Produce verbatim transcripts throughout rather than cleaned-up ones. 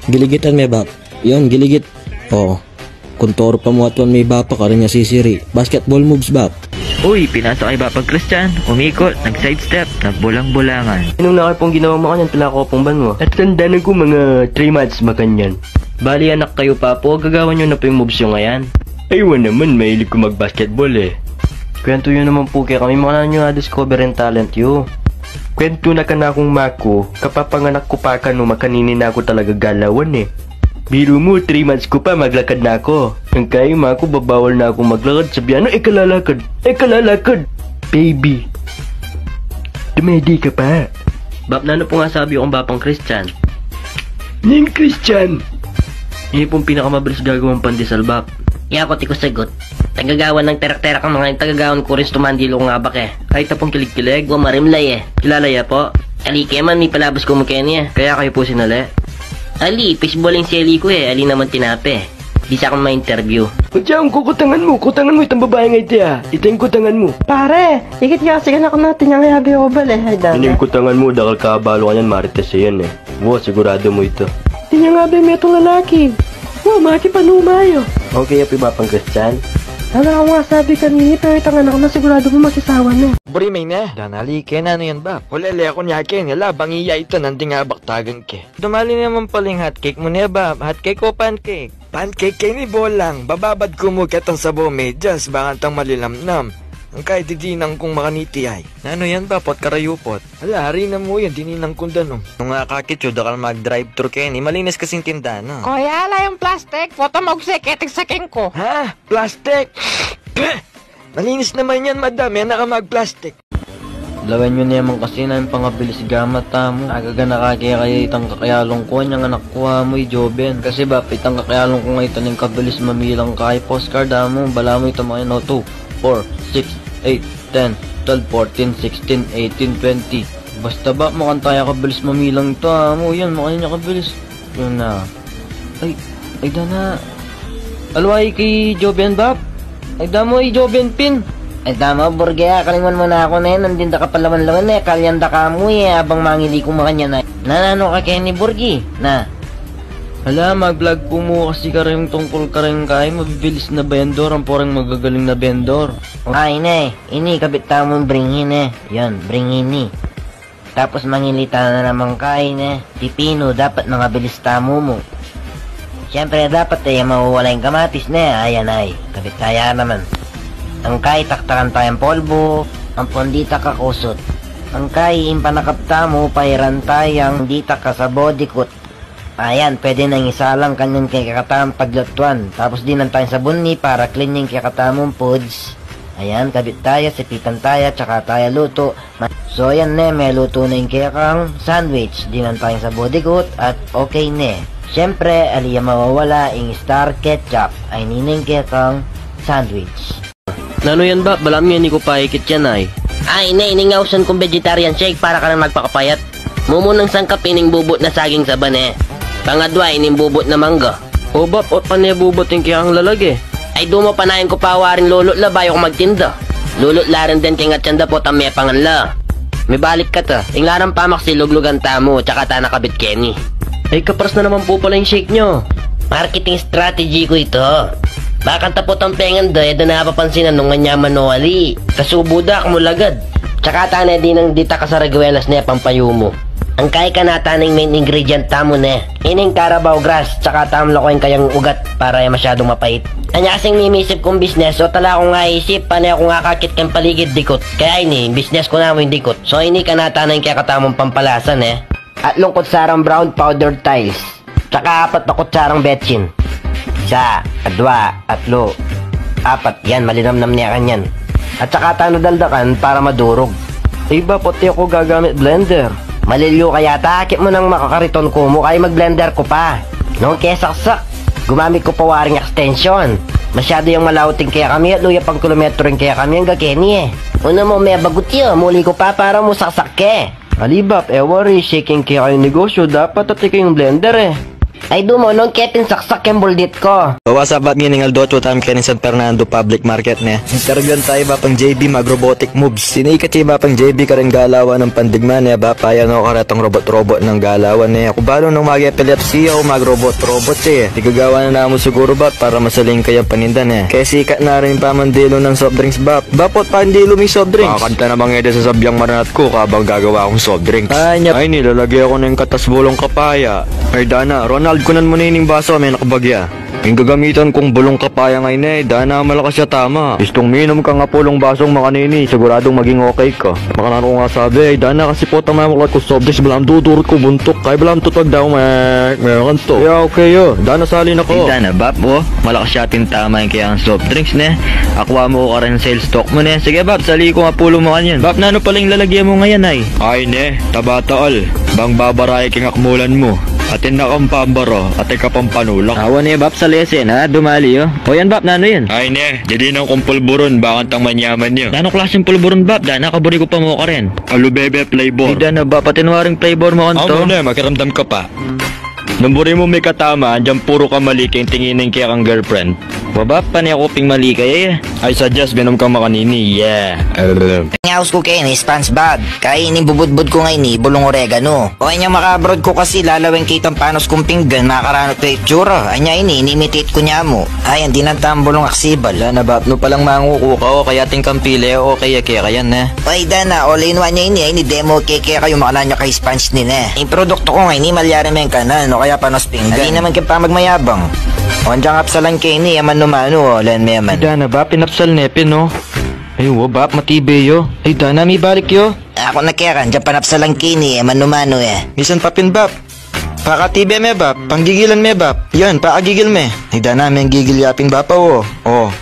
Giligitan me, Bap. Yun, giligit. O, kung toro pa mu atuan me i Bapa, karin ya sisiri. Basketball moves, Bap. Uy, pinasa kay Bapang Christian, umikot, nag-sidestep, nagbulang-bulangan. Nung nakaipong ginawa makanyan, pila ko pung ban mu? At tandanan ku mga three months makanyan. Bali, anak kayu pa pu, gagawan yu na pu ing moves yu ngayan. Ay, wa naman, mahilig ku mag-basketball e. Kwentu yu naman pu kekami, makananu yu na-discover ing talent yu? Kwentu na kanakung ama ku, kapapanganak ku pa kanu, makanini na ku talaga galawan e. Biru mu, three months ku pa, maglakad na ku. Ang kayang ama ku, babawal na kung maglakad, sabian na, "E ka lalakad, e ka lalakad, baby. Dumedi ka pa." Bap, nanu pung asabi yu kang Bapang Christian? Ning Christian, ini pung pinakamabilis gagawang pandesal, Bap. Yaku, e ku sagut. Tagagawan nang terak-terak ing mga ing tagagawan ku rin, tumandilu kung abak e. Ay, tapung kilig-kilig. Wa, marimlay e. Kilala ya pu? Ali ke man, mipalabas ku mu keni e. Kaya kayu pu sinali? Ali, fishball ing seli ku e. Ali naman tinape. Bisa kung ma-interview. Kutya, ang kukutangan mu, kutangan mu itang babaeng iti a. Ita ing kutangan mu. Pare, ikit ya kasi anak natin yang yabi o bale. Ay, dana. Ining kutangan mu, dakal ka abalu kanyan, marites yan e. Wa, sigurado mu ita. Di niya nga ba may itong lalaki? Wa, makipanuma yu. Okay ya pu i Bapang Christian? Ala, aku nga sabi kanini, pero itang anak na sigurado mu makisawa na. Buri, may na. Danali ke, nanu yan, Bap? Ulele aku nya keni, ala, bang iya ita nanding abak tagan ke. Dumali naman pala ing hotcake mu ne, Bap. Hotcake o pancake? Pancake keni, bolang. Bababad ku mu ketang sabo medyas, bang antang malilamnam. Ang kay didinan kung makaniti ay. Nanu yan, Bap? Ot karayupot? Ala, ari na mu yan, didinan kung danum. Nung akakit yu, dakal mag-drive-thru keni, malinis kasing tinda na. Kuya, ala yung plastic, pota magse keting saking ko. Ha? Plastic? Malinis naman yan, madam, e na ka mag-plastic. Lawen yu naman kasi na ing pangabilis gamat tamu. Agaganaka ke kaya itang kakayalung ku, anyang anak ku amu, i Joven. Kasi, Bap, itang kakayalung ku nga ita ning kabilis mamilang kay postcard amu. Balamu ita makanyan, o, two, four, six, eight, ten, twelve, fourteen, sixteen, eighteen, twenty. Basta, Bap, makanyan taya kabilis mamilang ita amu. Yan, makanyan ya kabilis. Yun na. Ay, ay, dana. Alwa, i Joven, Bap? Ay, damo, i Joven pin. Ay, damo, Burgi, a, kalingwan mu na ku ne. Nandin da ka palawan-lawan e. Kalyan da ka mu e, abang mangili ku makanyan e. Na, nanu ka keni, Burgi? Na. Ala, mag-vlog ku mu kasi kareng tungkul kareng kay mabibilis na bendor, ampo reng magagaling na bendor. Ay, ne, ini, kabit tamu bring in e. Yun, bring in e. Tapos mangili tana naman kay, ne, pipinu, dapat mangabilis tamu mu. Siyempre, dapat e ya mawawala ing kamatis, ne, ayan ay, kabit taya naman. Ang kay, taktakan tayang polvo, ampong ditak a kusut. Ang kay, ing panakap tamu, pairan tayang ditak a sabo, dikut. Ayan, pwede nang isalang kanyan ing kekatamung paglutuan. Tapos dinan tayang sabun ni para clean ing kekatamung foods. Ayan, kabit taya, sipitan taya, tsaka taya lutu. Ma-, so, yan ne, melutu na ing kekang sandwich. Dinan tayang sabo, dikut at okay ne. Siyempre, ali ya mawawala, ing star ketchup. Ay, ini ne ing kekang sandwich. Nanu yan, Bap? Balamu ini ku pa ikit yan ay. Ay, ne, ini ing ausan kung vegetarian shake para kareng magpakapayat. Mumunang sangkap ining bubut na saging saba, ne. Pangadwa, ining bubut na mangga. O, Bap, ot pane bubut ing kekang lalag e? Ay, dumu, panayan ku pa waring lulut la bayu ku magtinda. Lulut la rin den keng atyan da potang mepangan la. Mibalik ka ta. Ing larang pamak siluglugan tamu, tsaka tana kabit keni. Ay, kapras na naman pu pala ing shake nyo. Marketing strategy ku ita. Bakanta potang pengan da, e da na papansinan nung manyaman o ali. Kasubu da, akmu lagad. Tsaka tana dinang ditak a sariguelas ne, pampayumu. Ang kay kanita na ing main ingredient tamu ne. Ining Carabao grass, tsaka tamu lakuan ing kayang ugat para e masyadung mapait. Anya kasing mimisip kung business, o tala kung aisip, pane kung akakit keng paligid dikut. Kaya ini, business ku namu ing dikut. So, ini kanita na ing kekatamung pampalasa ne. Atlung kutsarang brown powder tiles. Tsaka apat na kutsarang betsin. Isa, adwa, atlu, apat. Yan, malinamnam ne kanyan. At tsaka tana daldakan para madurug. Iba, pati aku gagamit blender. Malilyu ka yata, akit mu nang makakariton ku mu, kay mag-blender ku pa. Nung kesaksak, gumamit ku pa waring extension. Masyadu yang malaut ing kekami, atlu ya pang kilometro ing kekami angga keni e. Una mu, mebagut ya, muli ku pa para mu saksak ke. Ali, Bap, e wari, shake ing kekayung negosyu, dapat atin kayung blender e. Ay, dumo, nung kepin saksak ing buldit ku. Bawa sa Bap, ngening aldo atyu tamu keni San Fernando Public Market ne. Interbyuan taya i Bapang J B mag-robotic moves. Sinikat ya i Bapang J B karing galawan nang pandigma ne, Bap, paya no karetang robot-robot nang galawan ne. Aku balu nung mag-epilepsy o mag-robot-robot e. Igagawa na namu siguru, Bap, para masaling kayang paninda ne. Kaya sikat na rin pamandilu nang soft drinks, Bap. Bap, ot pandilu mi soft drinks. Kakanta namang ede sa sabyang maranat ku kabang gagawa kung soft drinks. Ay, nya. Ay, nilalagay aku ning katas bulung kapaya. Ay, dana, Ronald, kunan mu na ining baso, menakbag ya. Ing gagamitan kung bulung kapaya ngeni, dana, malakas ya tama. Istung minum kang apulung basong makanini, siguradung maging okay ka. Makananu ku nga sabi, ay, dana, kasi pota mamukat ku soft drinks, balamu dudurut ku buntuk, kaya balamu tutag daw, me, me, kanto. Ya, okay, ya. Dana, sali na ku. Ay, dana, Bap, o. Malakas ya atin tama ing kekang soft drinks, ne. Akua mu karin sales talk mu, ne. Sige, Bap, sali kung apulu mu kanyan. Bap, nanu pala ing lalagyan mu ngeni, ay? Ay, ne, taba taal. Bang babara ya king akmulan mu. Atin na kang pambara, atin ka pang panulak. Awa ne, Bap, sa lesen, ha? Dumali, o. O yan, Bap, nanu yan? Ay, ne, didinan kung pulburon, bakantang manyaman ya. Nanu klaseng pulburon, Bap? Dana, kaburi ku pa mu karin. Alubebe flavor. Ay, dana, Bap, atin waring flavor mu kanto? Amu ne, makiramdam ka pa. Nung buri mu mikatama, anyang puru ka mali king tingin ning kekang girlfriend. Wa, Bap, pane ku pin mali kaya e. I suggest, minum ka makanini, yeah. Nya, aus ku keni, SpongeBob. Kaya ini bubudbud ku ngeni, bulung oregano. O, inyang maka-abroad ku kasi, lalawen kitang panos kung pinggan, makaranut ku itsura. Anya ini, ini-imitate ku nya mu. Ay, andi nang tambulung aksibal. Dana, Bap, nu palang manguku ka, o kaya atin kang pili, o kaya keka yan, ne? Ay, dana, all in one nya ini, ay, ini demo keke kayu, makananu nya kay sponge nini. Ing produktu ku ngeni, malyari meng kanan, o kaya panos pinggan. Ali naman keng pamagmayabang. O, anyang apsalan keni, e manu-manu, o, len me man. Dana, Bap, pinapsal ne pin, o. Ay, wa, Bap, matibe yu. Ay, dana, mibalik yu. Aku na keka, anyang panapsalan keni, e manu-manu, e. Misan pa pin, Bap. Pakatibe me, Bap. Panggigilan me, Bap. Yan, pakagigil me. Ay, dana, menggigil ya pin, Bap, o. O.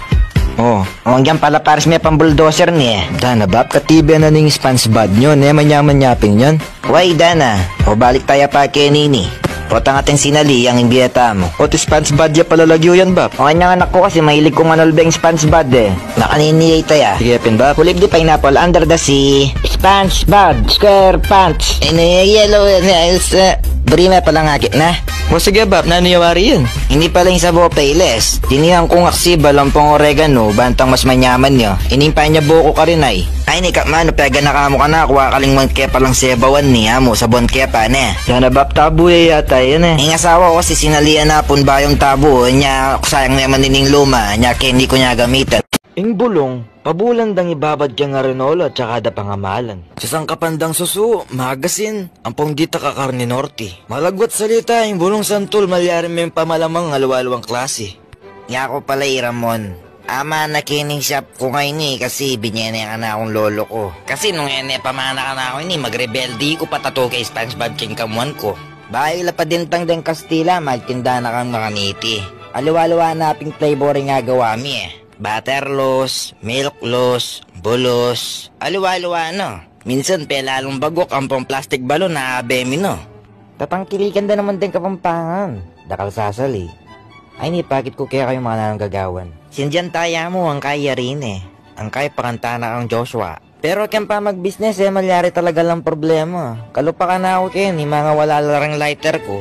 O. O, anyang palaparis me pang bulldozer ne. Dana, Bap, katibe na ning SpongeBob nyo, ne, manyaman ya pin yan. Way, dana. O, balik taya pa kenini. Potang atin sinali, yang imbie tamu. Ot SpongeBob ya pala lagyu yan, Bap. O, anyang anak ku kasi, mahilig kung anulbeng SpongeBob, e. Makanini ya ita ya. Sige pin, Bap. Who lived the pineapple under the sea? SpongeBob SquarePants. Ini yellow, ini is, e, buri me palang akit na. O, sige, Bap, nanu ya wari yan? Ini pala ing sabo payless. Dininan kung aksibal ampong oregano, bantang mas manyaman ya. Ining panyabo ku karin ay. Ay, ini, Kap Manu, pegana ka mu kanaku, akaling man ke palang sebawan ini, amu, sabon ke pa, ne? Dana, Bap, tabu ya yata yan, e. Ing asawa ku kasi sinalian na pun bayung tabu, nya, sayang naman ining luma, nya keni ku nya gamitan. Ing bulung, pabulan dang ibabad keng arinola at saka da pang amalan. Sasangkapan dang susu, magasin, ampong ditak a karne norte. Malagwat salita, ing bulung santul, malyari meng pamalamang aliwa-aliwang klase. Yaku pala i Ramon. Ama na kening shop ku ngeni kasi binye ne kanaku ning lolo ku. Kasi nung e ne pa mana kanaku ini, magrebelde ku, patatu ke SpongeBob king kamuan ku. Bayu la padintang deng Kastila, magtinda na kang makaniti. Aliwa-aliwa na ping flavor ing agawa mi, e. Butterless, milkless, bulless, aliwa-aliwa na. Minsan pelalung baguk ampong plastic balloon a abe mi na. Tatangkilikan da naman deng Kapampangan. Dakal sasali. Ay, ini, pakit ku kekayu makananung gagawan. Sindian taya mu, angkay yari ne. Angkay pakanta na kang Joshua. Pero keng pamagbisnes, e, malyari talaga lang problema. Kalupa kanaku keni, mangawala la reng lighter ku.